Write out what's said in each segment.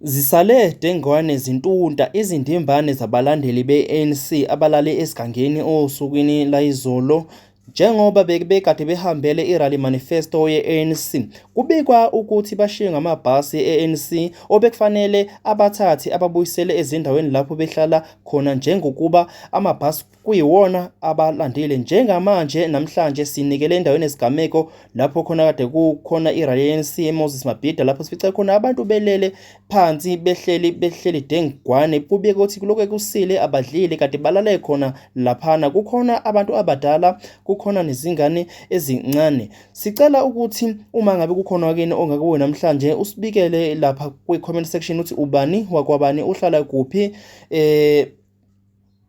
Zisale dengwane zintunta izindimbane zabalandeli be-ANC abalale esigangeni osukwini layizolo njengoba bekade behambele i-rally manifesto ye-ANC. Kubikwa ukuthi bashiywe ngamabhasi e-ANC obekufanele abathathe ababuyisele ezindaweni lapho behlala khona njengokuba amabhasi kuyiwona abalandile. Njengamanje namhlanje sinikele endaweni yesigameko lapho khona kade kukhona i-rally ye-ANC eMoses Mabhida lapho sifice khona abantu belele phansi behleli behleli dengwane. Kubike ukuthi kulokhu kusile abadlile kade balale khona laphana, kukhona abantu abadala, kukhona nezingane ezincane. Sicela ukuthi uma ngabe kukhona wakini ongakuwe namhlanje usibikele lapha kwi-comment section ukuthi ubani wakwabani, uhlala kuphi,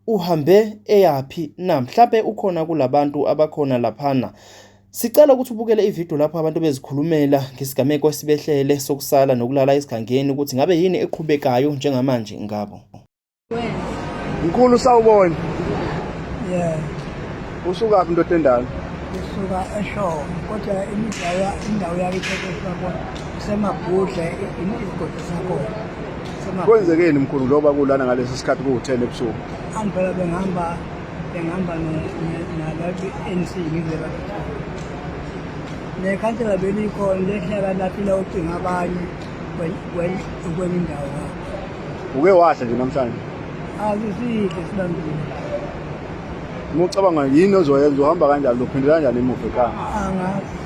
uhambe eyaphi na, mhlampe ukhona kulabantu abakhona laphana. Sicela ukuthi ubukele ividiyo lapho abantu bezikhulumela ngesigameko esibehlele sokusala nokulala esigangeni ukuthi ngabe yini eqhubekayo njengamanje ngabo. Mkhulu sawubona. Yeah. Usukaphi ndoda endala? Ngisuka eShowe kodwa imidlalo indawo yakithi esuka khona iseMabhudle isigodi sakhona. Kwenzekeni mkhulu njengoba kulana ngalesi sikhathi kuwu-10 ebusuku? Angifela bengihamba bengihamba nalaphi-NC ngize lapha. Nekhansela belikhona lehlala lafila ucingo abanye kwenye indawo ngapha. Uke wadla nje namhlanje? Akusidle silambile. Uma ucabanga yini ozoyenza, uhamba kanjani, uzophindela kanjani emuva ekhaya? Angazi.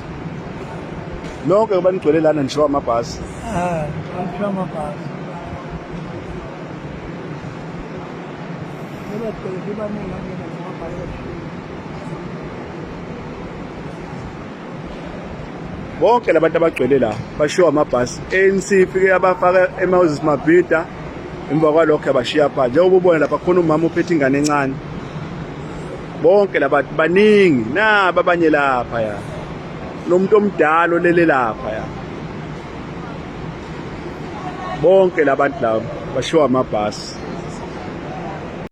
Nonke ngoba nigcwele lana nishiwa amabhasi. Ah, ngishiwa amabhasi. Ngoba sigcwele sibaningi angena namabhasi. Bonke labantu abagcwele la bashiwa amabhasi. ANC ifike yabafaka eMoses Mabhida, emva kwalokho yabashiya phansi. Njengoba ubona lapha khona umama uphethe ingane encane. Bonke labantu baningi, naba abanye lapha ya. Nomuntu omdala olele lapha ya. Bonke labantu laba bashiwa amabhasi.